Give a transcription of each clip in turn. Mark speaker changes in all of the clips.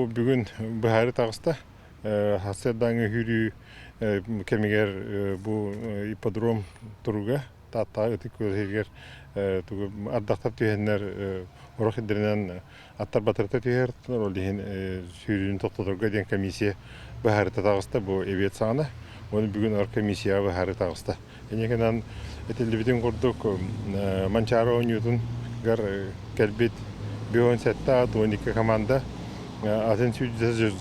Speaker 1: Бу бүгүн быһаарыы таҕыста. Сарсыардааҥҥы сүүрүү кэмигэр бу ипподром туруга Тааттаҕа Ытык Күөл иһигэр тугу ардахтар түһэннэр орох ирдэринэн аттар батарыта түһэр, ол иһин сүүрүүнү тохтоторго диэн комиссия быһаарыта таҕыста бу эбиэт саҕана. Уонна бүгүн оргкомиссияҕа быһаарыы таҕыста. Инньэ гынан этиллибитин курдук Манчаары оонньуутугар кэлбит 57 ат 12 команда атын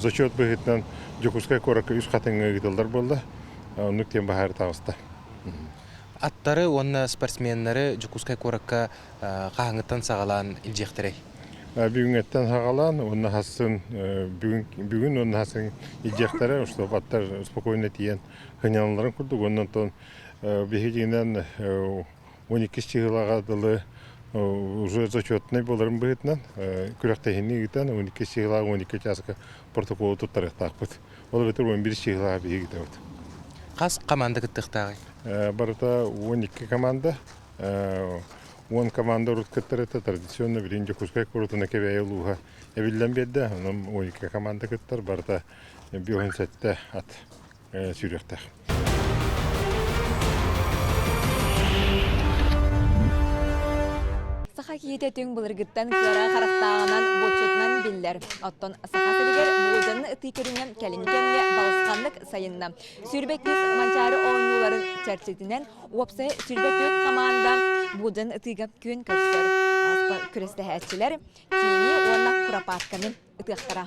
Speaker 1: зачет быһыытынан Дьокуускай куоракка үс хатыҥҥа ыытыллар буолла. Оннук диэн быһаарыы таҕыста.
Speaker 2: Аттары уонна спортсменнары Дьокуускай куоракка хаһааҥҥыттан саҕалаан илдьиэхтэрэй?
Speaker 1: Бүгүҥҥэттэн саҕалаан уонна хассын бүгүн бүгүн уонна хассын илдьиэхтэрэ, чтобы аттар спокойно тиийэн сынньаналларын курдук уонна онтон биһигинэн 12 чыһылаҕа дылы уже зачетнай буоларын быһыытынан күрэхтэһиини ыытан 12 чыһылаах 12 чааска протоколу туттарыахтаахпыт. Ол эбэтэр 11 чыһылаах биһиги ыытабыт.
Speaker 2: Хас команда кыттыахтааҕый?
Speaker 1: Барыта 12 команда. 10 команда урут кыттар этэ традиционно билигин Дьокуускай куоратына Кэбээйи улууһа эбиллэн биэрдэ. Онон 12 команда кыттар барыта 57 ат сүүрүөхтээх.
Speaker 3: Саха киһитэ түҥ былыргыттан кыара харахтааҕынан, булчутунан биллэр. Оттон саха сиригэр буулдьаны ытыы көрүҥэ кэлин кэмҥэ балысханнык сайынна. Сүүрбэккис Манчаары оонньууларын чэрчитинэн уопсай 24 хамаанда буулдьаны ытыыга күөн көрсөр. Күрэстэһээччилэр тииҥи уонна куропатканы ытыахтара.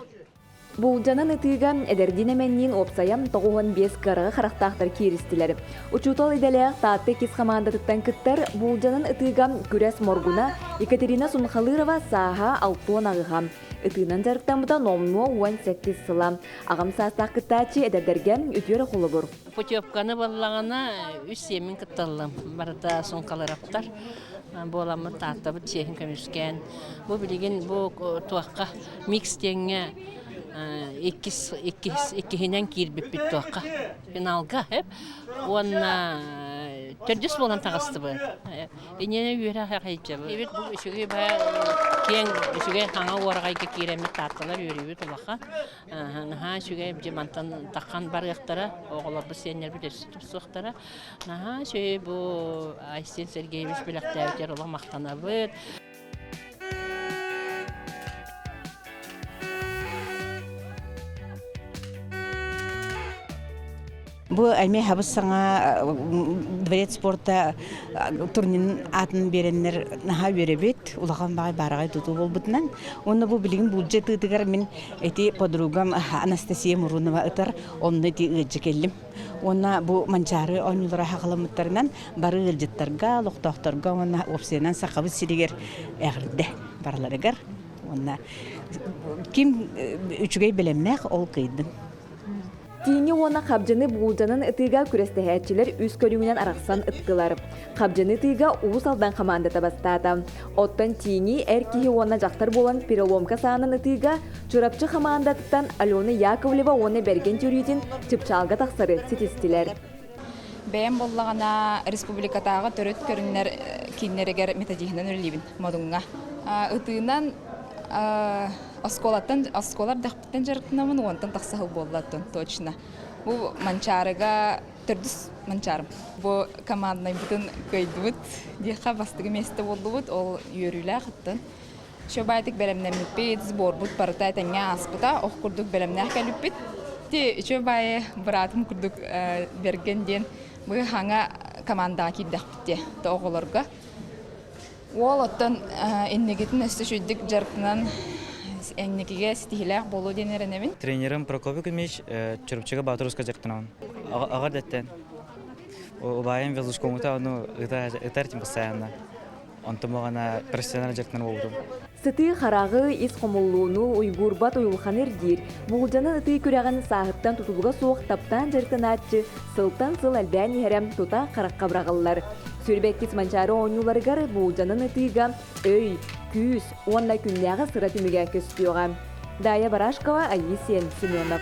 Speaker 3: Буулдьанан ытыыга эдэрдиин эмэнниин уопсайа 95 кыараҕы харахтаахтар кииристилэр. Учуутал идэлээх Таатта иккис хамаандатыттан кыттар буулдьанан ытыыга күрэс моргуна Екатерина Сунхалырова сааһа 68. Ытыынан дьарыктаммыта номнуо 18 сыла. Аҕам саастаах кыттааччы эдэрдэргэ үтүө эрэ холобур.
Speaker 4: Путевканы буллаҕына үс сиэммин кытталлым. Барыта Сунхалыровтар буоламмыт Тааттабыт чиэһин көмүскээн. Бу билигин бу туохха микс диэҥҥэ иккис иккис иккиһинэн киирбиппит туохха финалга уонна төрдүс буолан таҕыстыбыт инньэ үөрэх эхэйдьэбит эбит бу үчүгэй баа киэҥ үчүгэй хаҥа уораҕайга киирэммит таатталар үөрүүбүт улахан наһаа үчүгэй дьэ мантан таххан барыахтара оҕолорбут сиэннэрбит өссө тупсуохтара наһаа үчүгэй бу Айсен Сергеевич бэлэхтээбитигэр олох махтанабыт
Speaker 5: Бу эмиэ хабыс саҥа дворец спорта турнирын аатын биэрэннэр наһаа үөрэбит. Улахан баҕай баараҕай тутуу буолбутунан. Уонна бу билигин буулдьа ытыытыгар мин ити подругам Анастасия Мурунова ытар, онно ити ыалдьа кэллим. Уонна бу Манчаары оонньуулара хаҕаламмыттарынан бары ыалдьыттарга, олохтоохторго уонна уопсайынан Сахабыт сиригэр эҕэрдэ барыларыгар. Уонна ким үчүгэй бэлэмнээх, ол кыайдын.
Speaker 3: Тииҥи уонна хабдьыны буулдьанан ытыыга күрэстэһээччилэр үс көрүҥүнэн арахсан ыттылар. Хабдьыны ытыыга Уус Алдан хамаандата бастаата. Оттон тииҥи эр киһи уонна дьахтар буолан переломка саанан ытыыга Чурапчы хамаандатыттан Алена Яковлева уонна Бэргэн Тюритин чыпчаалга тахсары ситистилэр.
Speaker 6: Бэйэм буоллаҕына республикатааҕы төрүт көрүҥнэр кииннэригэр методиһынан үлэлиибин Модуҥҥа. Ытыынан оскуолаттан оскуола эрдэхпиттэн дьарыктанабын уонтан тахса сыл буолла оттон точно. Бу Манчаарыга төрдүс Манчаарым. Бу команднайбытын кыайдыбыт диэххэ бастакы миэстэ буоллубут. Ол үөрүүлээх оттон. Еще баайтык бэлэмнэммиппит, сборбут барыта этэҥҥэ ааспыта. Ох курдук бэлэмнээх кэлбиппит. Ти үчүгэй баайы быраатым курдук Берген диэн бу хаҥа командаҕа киирдэхпит диэ оҕолорго. Уол оттон инникитин өссө үчүгдүк дьарыктанан инникигэ ситиһиилээх буолуо диэн эрэнэбин.
Speaker 7: Тренерым Прокопий Кузьмич Чурапчыга Баатырска дьарыктанабын. Аҕар дэттэн. Убайым велосикомута ону ытар постоянно. Онтон баҕана профессионал дьарыктанар буолбутум.
Speaker 3: Сытыы хараҕы, ис хомуллууну, уйгуурбат уйулҕаны ирдиир, буулдьаны ытыы күрэҕин сааһыттан тутулуга суох таптаан дьарыктанааччы сылтан сыл элбээн иһэрэ тута харахха быраҕыллар. Сүүрбэккис Манчаары оонньууларыгар буулдьанан ытыыга өй, күүс уонна күннээҕи сыра түмүгэ көстүөҕэ. Дая Барашкова, Айыы Семенов.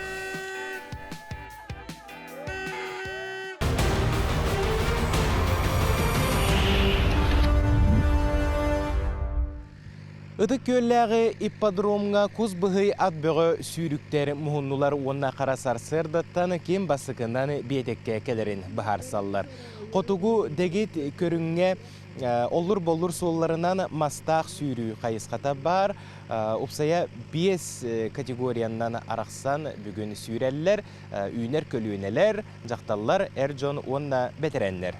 Speaker 2: Ытык Күөллээҕи ипподромҥа кус быһый ат бөҕө сүүрүктэр муһуннулар уонна хара сарсыардаттан ким бастакынан биэтэккэ кэлэрин быһаарсаллар. Хотугу дэгит көрүҥҥэ оллур-боллур суолларынан мастаах сүүрүү хайысхата баар. Упсайа биэс категориянан арахсан бүгүн сүүрэллэр. Үүнэр көлүөнэлэр, дьахталлар, эр дьон уонна бэтэрээннэр.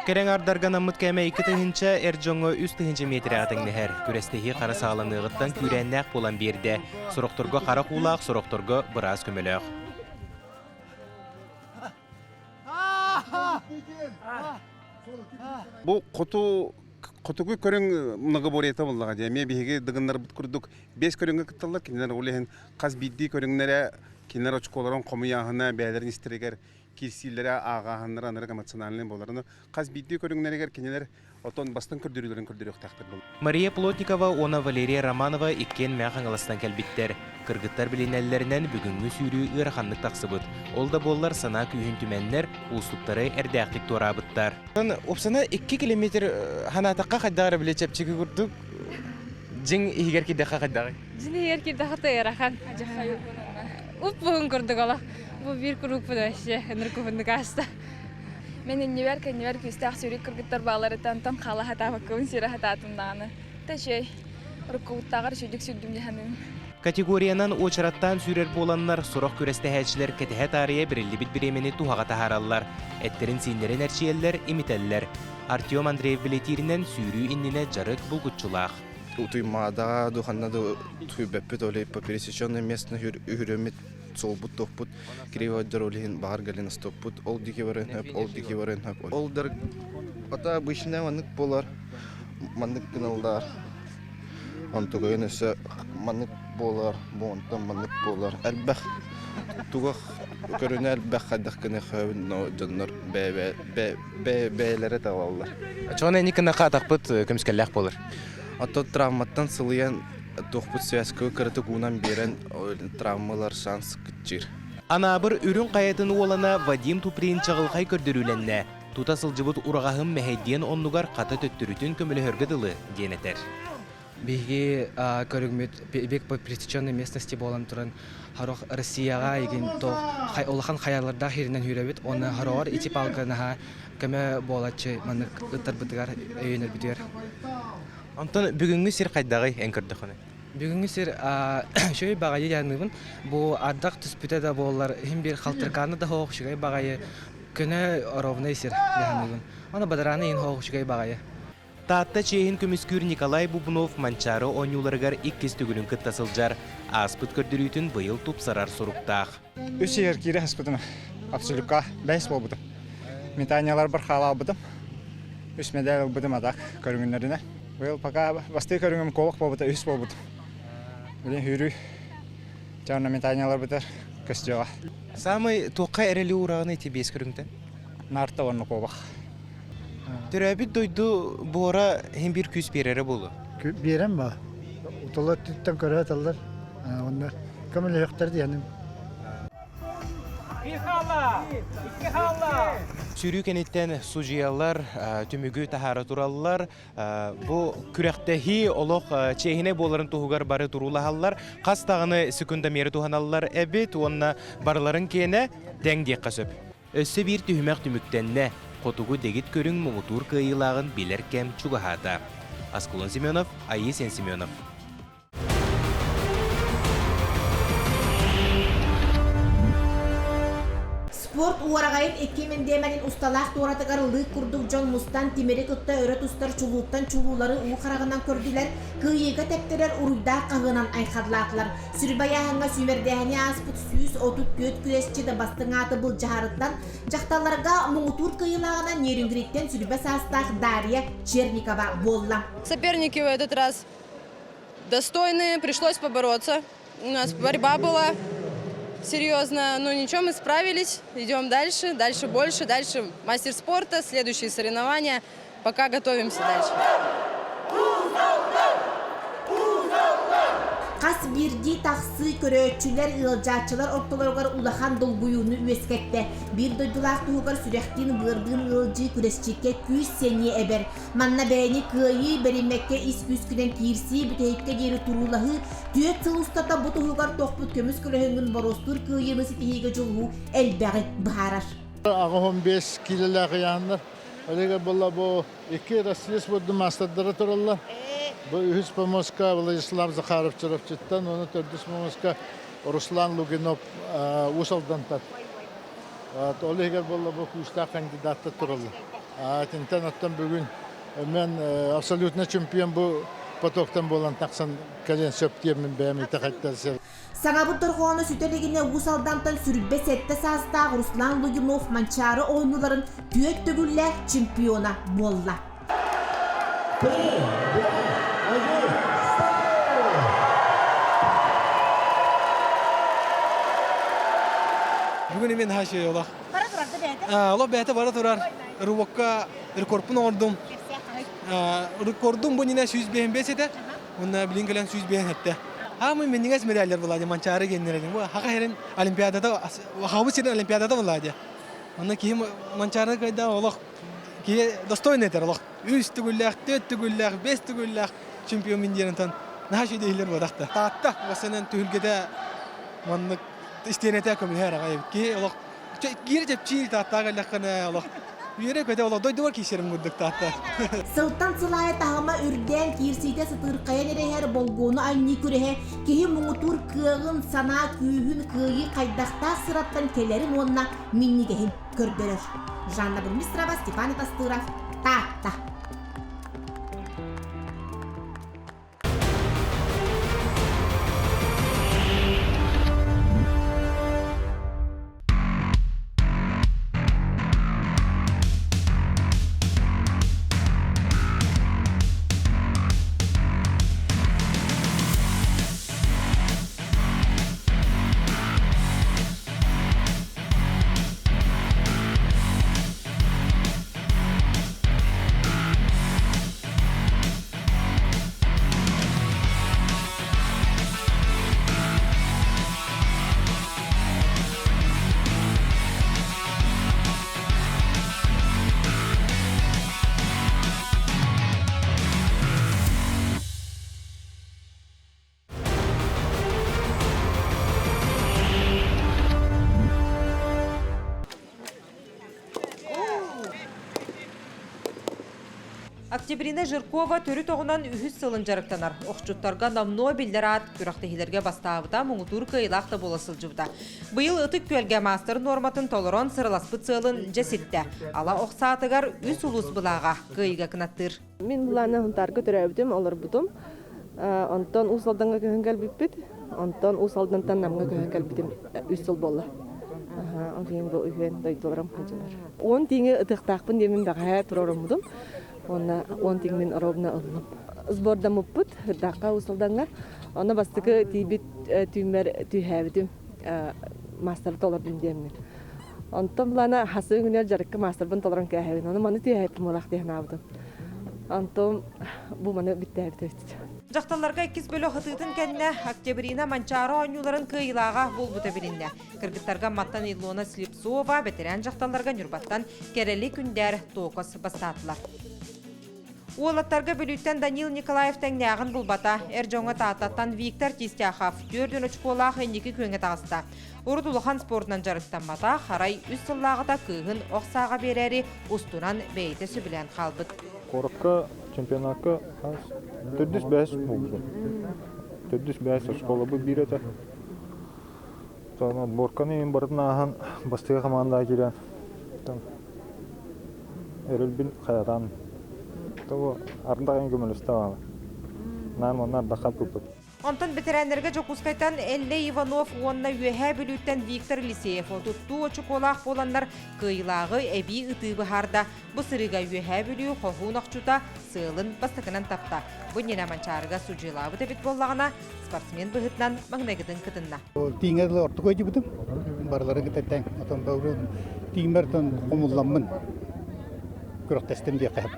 Speaker 2: Кэрэҥ ардарга анаммыт кээмэй 2 тыһыынча, эр дьоҥҥо 3 тыһыынча миэтэрэҕэ тэҥнэһэр. Күрэстэһии хара саҕаланыаҕыттан күүрээннээх буолан биэрдэ. Сорохторго харах уулаах, сорохторго быраас көмөлөөх.
Speaker 8: Бу хоту хотугу көрүҥ многоборьета буоллаҕа дии. Эмиэ биһиги дыгыннарбыт курдук биэс көрүҥҥэ кытталлар. Кинилэр ол иһин хас биирдии көрүҥнэрэ кинилэр очколорун хомуйааһына бэйэлэрин истэригэр киирсиилэрэ ааҕааһыннара анарык эмоциональнай буолар. Хас биирдии көрүҥнэригэр кинилэр отон бастыҥ көрдөрүүлэрин көрдөрүөхтээхтэр буолар.
Speaker 2: Мария Плотникова уонна Валерия Романова иккиэн Мэҥэ Хаҥаластан кэлбиттэр. Кыргыттар билинэллэринэн бүгүҥҥү сүүрүү ыараханнык тахсыбыт. Ол да буоллар санаа күүһүн түмэннэр, уустуктары эрдээхтик туораабыттар. Упсана 2 километр ханаатахха хайдах эрэ били чэпчэки курдук дьиҥ иһигэр киирдэххэ хайдаҕый?
Speaker 9: Дьиҥ иһигэр киирдэххэ ыарахан. Уп-уһун курдук олох. Бу биир куруппун вообще ыныркубуннук ааста.
Speaker 6: Мен иннибэр кэннибэр күүстээх сүүрүк кыргыттар бааларыттан онтон хаала хатаабаккабын сире хатаатым даҕаны. Та үчүгэй. Уруккубуттааҕар үчүгдүк сүүрдүм дии саныыбын.
Speaker 2: Категориянан уочараттаан сүүрэр буоланнар, сорох күрэстэһээччилэр кэтэһэ таарыйа бэриллибит бириэмэни туһаҕа таһаараллар. Эттэрин-сииннэрин эрчийэллэр, имитэллэр. Артем Андреев бэлиэтииринэн сүүрүү иннинэ дьарык булгуччулаах.
Speaker 10: Утуймаада духанна да түйбэппит оли по пересеченной местности үһүрэммит суолбут тохпут кривой ол иһин баҕар голеностоппут ол диэки барыан хөп ол диэки барыан хөп ол дар ата обычная маннык буолар маннык гыналлар онтугайын өссө маннык буолар бу онтон маннык буолар элбэх тугах көрүнэ элбэх хайдах гыныаххабын но дьоннор бэйэлэрэ талаллар.
Speaker 2: Чоҕун эни кынаха атахпыт көмүскэллээх буолар.
Speaker 10: Оттон травматтан сылыйан туохпут связка кыратык уунан биэрэн травмалар шанс кыччыыр.
Speaker 2: Анаабыр Үрүҥ Хайатын уолана Вадим Туприн чаҕылхай көрдөрүүлэннэ. Тута сылдьыбыт ураҕаһым мэһэйдиэн оннугар хата төттөрүтүн көмөлөһөргө дылы диэн этэр.
Speaker 7: Биһиги көрүҥмүт бег по пересеченной местности буолан туран сорох Россияҕа игин то улахан хайалардаах сиринэн сүүрэбит уонна сороҕор ити палка наһаа көмө буолаччы маннык ыттарбытыгар өйөнөрбүтүгэр.
Speaker 2: Онтон бүгүҥҥү сир хайдаҕый эн көрдөххүнэ?
Speaker 7: Бүгүҥҥү сир үчүгэй баҕайы дианыыбын. Бу ардах түспүтэ да буоллар иһин биир халтыркааны да суох үчүгэй баҕайы көнө ровный сир дианыыбын. Аны бадарааны иһин суох үчүгэй баҕайы.
Speaker 2: Таатта чиэһин көмүскүүр Николай Бубнов Манчаары оонньууларыгар иккис төгүлүн кытта сылдьар. Ааспыт көрдөрүүтүн быйыл тупсарар соруктаах.
Speaker 11: Үс иһэр киирэ хаспытым абсолютка бэс буолбутум. Метанияларбар хаалаабытым. Үс медаль ылбытым атак көрүҥүннэринэ. Быйыл пока бастыы көрүҥүм куобах буолбута үс буолбутум. Билин сүүрүү чаана метанияларбытар көстүөҕэ.
Speaker 2: Саамай туохха эрэли уураҕын ити биэс көрүҥтэн?
Speaker 11: Нарта уонна куобах.
Speaker 2: Төрөөбүт дойду буора иһин биир күүс биэрэрэ буолуо.
Speaker 12: Биэрэн ба. Уталар түттэн көрө аталлар. Онно көмөлөһүөхтэр диэним.
Speaker 2: Сүүрүү кэнниттэн судьуйалар түмүгү таһаара тураллар. Бу күрэхтэһии олох чиэһинэй буоларын туһугар бары туруулаһаллар. Хас даҕаны секундомеры туһаналлар эбит уонна барыларын киэнэ тэҥ диэххэ сөп. Өссө биир түһүмэх түмүктэннэ. Хотугу дэгит көрүҥ муҥутуур кыайыылааҕын билэр кэм чугаһаата. Аскалон Семенов, Айысен Семенов.
Speaker 13: Спорт уораҕайын икки мэндиэмэнин усталаах туоратыгар лыык курдук дьон мустан тимири кытта өрө тустар чулууттан чулуулары уу хараҕынан көрдүлэр, кыайыыга тэптэрэр уруйдаах хаһыынан айхаллаатылар. Сүрбайааһыҥҥа сүүмэрдээһини ааспыт 134 күрэсчит бастыҥ ааты былдьаһарыттан дьахталларга муҥутуур кыайыылааҕынан Нерюнгриттэн сүрбэ саастаах Дарья Черникова буолла.
Speaker 14: Соперники в этот раз достойные, пришлось побороться. У нас борьба была серьезная, но ничего, мы справились, идем дальше, дальше больше, дальше мастер спорта, следующие соревнования, пока готовимся дальше.
Speaker 13: Хас биирдии тахсыы көрөөччүлэр, ыалдьааччылар ортолоругар улахан долгуйууну үөскэттэ. Биир дойдулаах туһугар сүрэхтиин-быардыын ыалдьыы күрэсчиккэ күүс-сэниэ эбэр. Манна бэйэни кыайыы, бэриммэккэ ис күүскүнэн киирсии, бүтэһиккэ диэри туруулаһыы, түөрт сыл устата бу туһугар тохпут көмүс көлөһүҥҥүн боруостуур кыайыыны ситиһиигэ дьулуһуу элбэҕи быһаарар.
Speaker 15: 85 киилэлээх ыйааһыннар. Олега буолла бу икки Россия спордун маастардара тураллар. Бу үһүс помоска Владислав Захаров Чурапчыттан, уонна төрдүс помоска Руслан Лугинов Уус Алдантан. Ол иһигэр буолла бу күүстээх кандидаттар тураллар. Итинтэн оттон бүгүн мен абсолютно чемпион бу потоктан буолан тахсан кэлиэн сөп диэммин бэйэм итэҕэйтэрсэр.
Speaker 13: Саҥабыт дорҕооно сүтэ илигинэ Уус Алдантан 27 саастаах Руслан Лугинов Манчаары оонньууларын түөрт төгүллээх чемпиона буолла.
Speaker 16: Бүгүн мен хашы олох.
Speaker 13: Бара турар да бэйэтэ?
Speaker 16: Олох бэйэтэ бара турар. Рывокка рекордпун оҥордум. Рекордум бу нина 105 этэ. Уонна билин кэлэн 105 этте. Аамый минньигэс медаллар була Манчаары геннерин. Бу хака херин олимпиадада хабы сирин олимпиадада була Онно киһи Манчаары кайда олох киһи достойный этэр олох. Үс түгүллээх, төрт түгүллээх, бес түгүллээх чемпион мин диэн наһаа үчүгэй иһиллэр буолахта. Таатта басынан түһүлгэтэ маннык истиэнэтэ көмүһэр аҕай. Киһи олох киирэ чэпчиир тааттаға кэллэххинэ олох үөрэ-көтө олох дойдубар киирсэрим курдук таатта.
Speaker 13: Сылтан сыл аайы таһыма үрдээн киирсиитэ сытыырхайан эрэһэр болгуону анньыы күрэһэ киһи муҥутуур кыаҕын, санаа күүһүн, кыайыы хайдахтаах сыраттан кэлэрин уонна минньигэһин көрдөрөр. Жанна Бурмистрова, Степан Атастыров, Таатта.
Speaker 17: Октябрина Жиркова төрүт оҕунан үһүс сылын дьарыктанар. Охчуттарга номнуо биллэр аат күрэхтэһиилэргэ бастаабыта, муҥутуур кыайыылаах да буола сылдьыбыта. Быйыл Ытык Күөлгэ маастар нуорматын толорон сыраласпыт сыалын дьэ ситтэ. Ала ох саатыгар үс улуус былааҕа кыайыыга кынаттыыр.
Speaker 18: Мин былаана Сунтаарга төрөөбүтүм, олорбутум. Онтон Уус Алдаҥҥа көһөн кэлбиппит. Онтон Уус Алдантан Намҥа көһөн кэлбитим үс сыл буолла. Онтон бу үһүөн дойдуларым хадьылар. Уон тииҥи ытыахтаахпын диэмин бэҕэһээ туруоруммутум. Уонна уон тииҥмин оруобуна ыллым. Сбордаммыппыт Ырдаахха Уус Алдаҥҥа. Онно бастакы тиийбит түүммэр түүһээбитим. Маастары толордум диэммин. Онтон былаана хасы күнүгэр дьарыкка маастарбын толорон кээһэбин. Ону маны түһээппин буолаах диэн санаабытым. Онтон бу маны бүттээбит эбит.
Speaker 17: Дьахталларга иккис бөлөх ытыытын кэннэ Октябрина Манчаары оонньууларын кыайыылааҕа буолбута билиннэ. Кыргыттарга Маттан Илона Слепцова, бэтэрээн дьахталларга Ньурбаттан Кэрэли Күндээр Токос бастаатылар. Уолаттарга Бүлүүттэн Данил Николаев тэҥнээҕин булбата. Эр дьоҥҥо Тааттаттан Виктор Тистяхов түөрт очколаах инники күөҥҥэ таҕыста. Урут улахан спордунан дьарыктамматах, арай үс сыллааҕыта кыыһын ох сааҕа биэрээри устунан бэйэтэ сөбүлээн хаалбыт.
Speaker 19: Куоракка чемпионакка төрдүс бэһис буолбутум. Төрдүс бэһис оскуолабыт биир этэ. Отборканы иһин барытын ааһан бастакы хамаандаҕа киирэн Эрэлбин хайатаан того ардах эҥин көмөлөстө даҕаны. Наан уонна ардахха туппут.
Speaker 17: Онтон бэтэрээннэргэ Дьокуускайтан Эллэй Иванов уонна Үөһээ Бүлүүттэн Виктор Елисеев отуттуу очукуолаах буоланнар кыайыылааҕы эбии ытыы быһаарда. Бу сырыыга Үөһээ Бүлүү хоһуун охчута сыалын бастакынан тапта. Бу иннинэ Манчаарыга судьуйалаабыт эбит буоллаҕына, спортсмен быһыытынан маҥнайгытын кытынна.
Speaker 20: Тииҥэ дылы ортоку өйдүбүтүм. Барыларын кытта тэҥ. Отон тииҥмэр хомулламмын күрэхтэстим диэххэ сөп.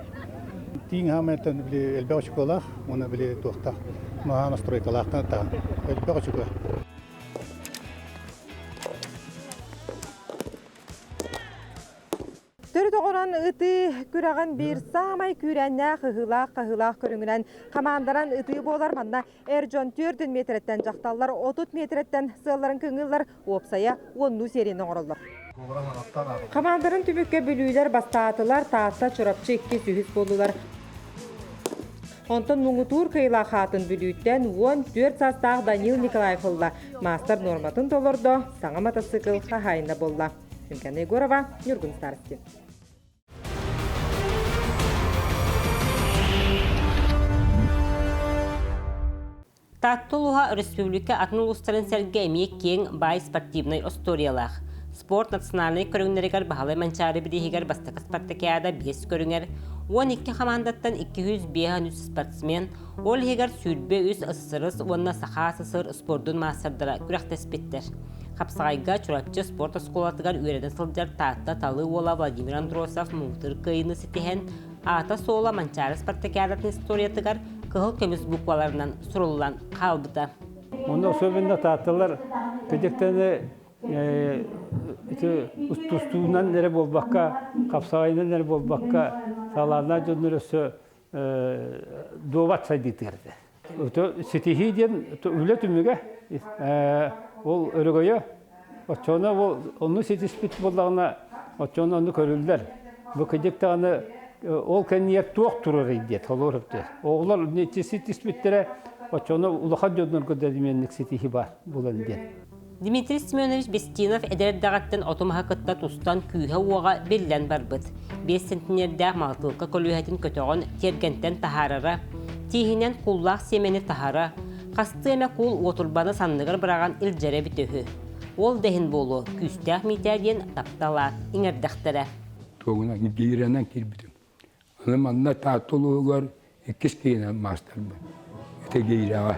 Speaker 20: Тииҥ хаамайтан били элбэх очукуолаах уонна били туохтаах. Маһа настройкалаахтан таһан. Элбэх үчүгэй.
Speaker 17: Төрүт оҕонон ытыы күрэҕин биир саамай күүрээннээх ыһыылаах-хаһыылаах көрүҥүнэн хамаанданан ытыы буолар. Манна эр дьон 4 миэтэрэттэн, дьахталлар 30 миэтэрэттэн сыалларын кыҥыыллар, уопсайа уоннуу серияны оҥороллор. Хамаандарын түмүккэ бүлүүлэр бастаатылар, Таатта, Чурапчы иккис, үһүс буоллулар. Онтон муҥутуур кыайыылаах аатын Бүлүүттэн 14 саастаах Данил Николаев ылла. Маастар нуорматын толордо, саҥа матасыыкыл хаһаайына буолла. Күнкана Егорова, Ньургун Старостин.
Speaker 21: Таатта улууһа өрөспүүбүлүкэ атын улуустарын сэргэ эмиэ киэҥ, баай спортивнай остуоруйалаах. Спорт национальнай көрүҥнэригэр Баһылай Манчаары бирииһигэр бастакы спартакиада биэс көрүҥэр 12 хамаандаттан 253 спортсмен, ол иһигэр 23 СССР уонна Саха СССР спордун маастардара күрэхтэспиттэр. Хапсаҕайга Чурапчы спорт оскуолатыгар үөрэнэ сылдьар Таатта талыы уола Владимир Андросов муҥутуур кыайыыны ситиһэн, аата-суола Манчаары спартакиадатын историятыгар кыһыл көмүс букваларынан суруллан хаалбыта.
Speaker 22: Онно особенно таатталар кыдьыктаны ити тустуунан эрэ буолбакка, хапсаҕайынан эрэ буолбакка, талааннаах дьоннор өссө дуобат сайдыытыгар этэ. Ситиһии диэн үлэ түмүгэ, ол өрөгөйө, оччоҕуна ол ону ситиспит буоллаҕына, оччоҕуна ону көрүллэр. Бу кыдьык даҕаны ол кэннигэр туох турарый диэт холуор өптөр. Оҕолор ситиспиттэрэ оччоҕуна улахан дьоннорго да димиэнник ситиһии баар буолан диэн.
Speaker 21: Дмитрий Семенович Бестинов эдэр эрдэҕиттэн оту-маһы кытта тустан күүһэ-уоҕа биллэн барбыт. Биэс сэнтиниэрдээх малтылка көлүөһэтин көтөҕөн тиэргэнтэн таһаарара, тииһинэн кууллаах сиэмэни таһара, хастыы эмэ куул уотурбаны санныгар быраҕан илдьэрэ эбитэ үһү. Ол да иһин буолуо, күүстээх Миитээ диэн таптал аат иҥэрдэхтэрэ.
Speaker 23: Туогунан гиирэнэн киирбитим. Аны манна Таатта улууһугар иккис киһинэн маастарбын. Ити гиирэҕэ.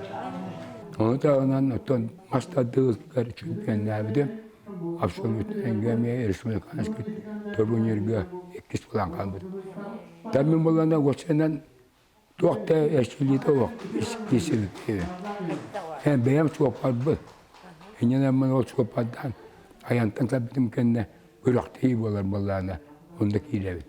Speaker 23: Ону таһынан оттон мас тардыытыгар чемпионнаабытым. Абсолютно эмиэ республиканский турнирга иккис буолан хаалбытым. Там мин буоллаҕына уопсайынан туох да эрчиллиитэ суох киирсибиппин. Бэйэм суоппарбын. Инньэ мин ол суоппардаан айантан кэлбитим кэннэ күрэхтэһии буолар буоллаҕына онно киирэбин.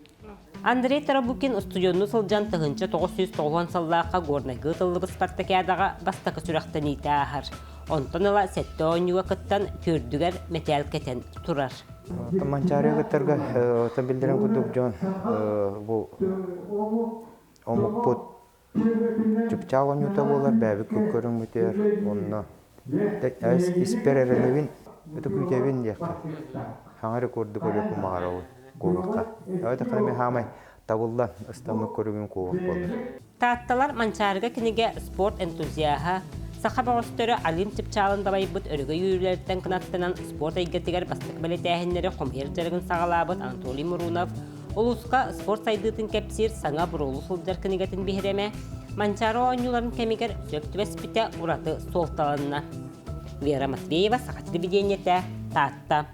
Speaker 21: Андрей Тарабукин устудьуоннуу сылдьан 1990 сыллаахха Горнайга ыытыллыбыт спартакиадаҕа бастакы сүрэхтэниитэ ааһар. Онтон ыла сэттэ оонньууга кыттан түөрдүгэр мэтээл кэтэн турар.
Speaker 24: Манчаарыга кыттарга оттон биллэрин курдук дьон бу омукпут чыпчаал оонньуута буолар бэйэбит көрүҥмүтүгэр онно испэр эрэнэбин это күүтэбин диэххэ хаҥа рекорду көрүөхпүн баҕарабын куобахха это мен хаамай табыллан ыстаммыт көрүҥүм куобах буолар
Speaker 21: Таатталар Манчаарыга кинигэ спорт энтузиаһа, саха бөҕөстөрө Олимп чыпчаалын дабайбыт өрөгөй үөрүүлэриттэн кынаттанан спорт эйгэтигэр бастакы бэлиэтээһиннэри хомуйар дьарыгын саҕалаабыт Анатолий Мурунов улууска спорт сайдыытын кэпсиир саҥа буруолу сылдьар кинигэтин биһирэмэ Манчаары оонньууларын кэмигэр сөп түбэспитэ ураты суолталанна. Вера Матвеева, Саха телевидениетэ, Таатта.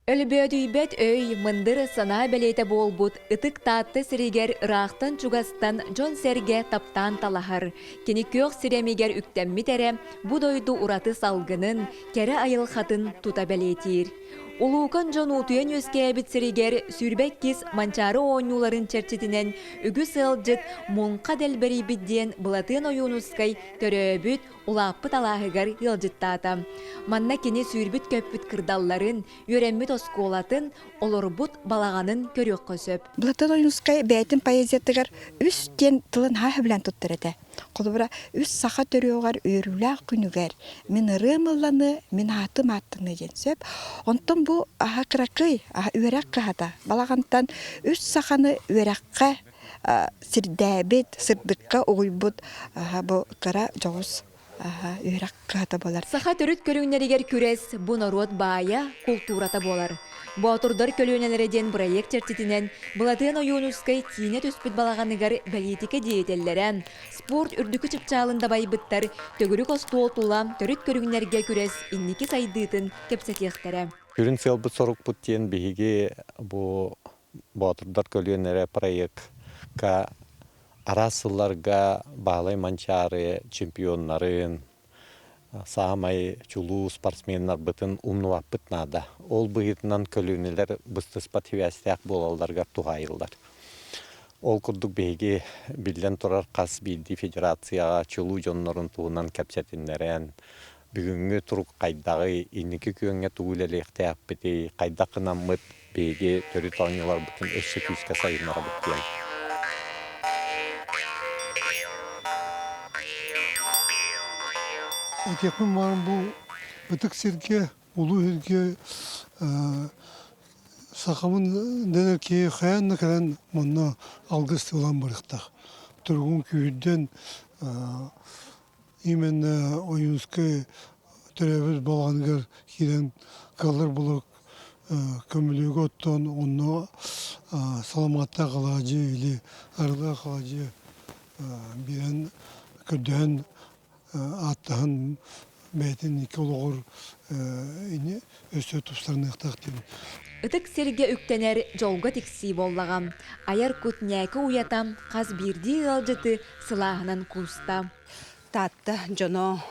Speaker 3: Өлбөөдүйбэт өй, мындыр санаа бэлиэтэ буолбут ытык Таатта сиригэр ыраахтан-чугастан дьон-сэргэ таптаан талаһар. Кини күөх сирэмигэр үктэммит эрэ бу дойду ураты салгынын, кэрэ айылҕатын тута бэлиэтиир. Улуукан дьон уутуйан үөскээбит сиригэр 22 Манчаары оонньууларын чэрчитинэн үгүс ыалдьыт муҥха дэлбэрийбит диэн Былатыан Ойуунускай төрөөбүт, улааппыт алааһыгар ыалдьыттаата. Манна кини сүүрбүт-көппүт кырдалларын, үөрэммит оскуолатын, олорбут балаҕанын көрүөххэ сөп.
Speaker 25: Былатыан Ойуунускай бэйэтин поэзиятыгар үс диэн тылын хаһа сөбүлээн туттар этэ. Холобура, үс саха төрүөҕэр үөрүүлээх күнүгэр мин ырыам ылланыа, мин аатым ааттаныа диэн сөп. Онтон бу аһа кыракый, аһа үөрэх кыһата балаҕантан үс саханы үөрэххэ сирдээбит, сырдыкка угуйбут бу кыра дьоҕус үөрэх кыһата буолар.
Speaker 3: Саха төрүт көрүҥнэригэр күрэс бу норуот баайа, култуурата буолар. Боотурдар көлүөнэлэрэ диэн бырайыак чэрчитинэн Былатыан Ойуунускай киинэ түспүт балаҕаныгар бэлиитикэ диэйэтэллэрэ, спорт үрдүкү чыпчаалын дабайбыттар төгүрүк остуол тула төрүт көрүҥнэргэ күрэс инники сайдыытын кэпсэтиэхтэрэ.
Speaker 26: Сүрүн сыалбыт-сорукпут диэн биһиги бу
Speaker 1: Боотурдар көлүөнэрэ проекка араас сылларга Баһылай Манчаары чемпионнарын, саамай чулуу спортсменнарбытын умнубаппыт наада. Ол быһыытынан көлүөнэлэр быстыспат сибээстээх буолалларыгар туһаайыллар. Ол курдук биһиги биллэн турар хас биирдии федерацияҕа чулуу дьоннорун туһунан кэпсэтиннэрэн, бүгүҥҥү турук хайдаҕый, инники күөҥҥэ тугу үлэлиэхтээхпитий, хайдах гынаммыт биһиги төрүт оонньууларбытын өссө күүскэ сайыннарабыт диэн.
Speaker 4: Этиэхпин баҕарам бу ытык сиргэ, улуу сиргэ сахабын дэнэр киһи хайаан да кэлэн манна алгыс тылан барыахтаах. Туругун күүһүрдэн именно Ойуунскай төрөөбүт балаҕаныгар киирэн кыаллар булук көмүлүөгү оттон онно саламааттаах алаадьы или арыылаах алаадьы биэрэн көрдөһөн ааттаһан бэйэтин икки олоҕор өссө тупсарыныахтаах диэн.
Speaker 3: Ытык сиргэ үктэнэр дьолго тиксии буоллаҕа. Айар кут ньээкэ уйата хас биирдии ыалдьыты сылааһынан кууста.
Speaker 5: Таатта дьоно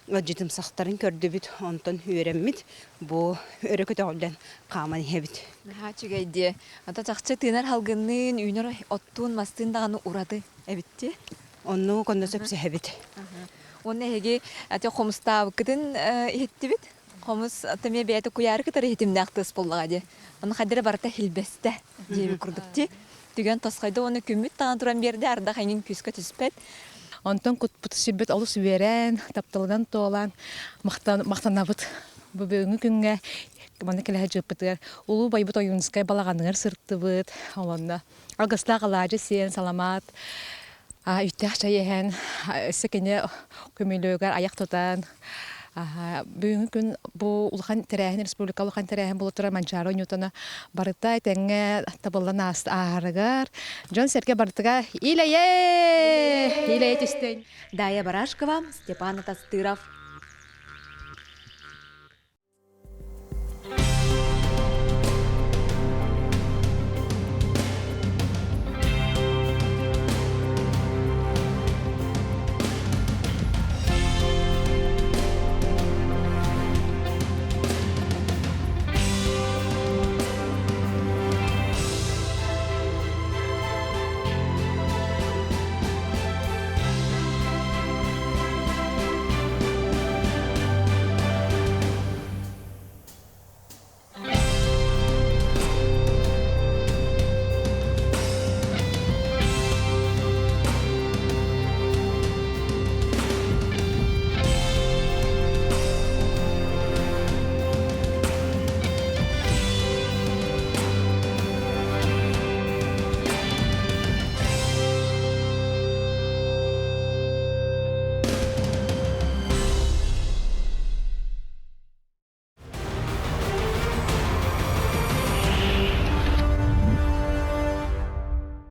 Speaker 5: ыалдьытымсахтарын көрдүбүт, онтон үөрэммит, бу өрө көтөҕүллэн хааман иһэбит.
Speaker 3: Наһаа үчүгэй дии. Ата чахчы тыынар халгынныын, үүнэр оттуун, мастыын даҕаны ураты эбит дии.
Speaker 5: Оннук онно сөпсөһөбүт.
Speaker 3: Уонна эһиги ати хомустаабыккытын иһиттибит. Хомус эмиэ бэйэтэ куйаары кытары иһитимнээх тыас буоллаҕа дии. Ону хайдара барыта хилбэстэ диэбит курдук дии. Түгэн тосхойдо уонна күммүт таҥан туран биэрдэ, ардах эҥин күүскэ түспэт.
Speaker 8: Онтон кутпут сүрбүт олус үөрэн, тапталынан туолан махтанабыт. Бу бүгүҥҥү күҥҥэ манна кэлэ сылдьыппытыгар улуу байбыт Ойуунускай балаҕаныгар сырыттыбыт. Олонно алгыстаах алаадьы сиэн, саламаат, үттээх чай иһэн, өссө кини көмүлүөгэр айах тутан, бүгүҥҥү күн бу улахан тэрээһин республика улахан тэрээһин буола турар Манчаары оонньуутуна барыта этэҥҥэ табыллан ааһарыгар дьон-сэргэ барытыгар ил-эйэ! Ил-эйэ түстүн!
Speaker 3: Дая Барашкова, Степан Тастыров.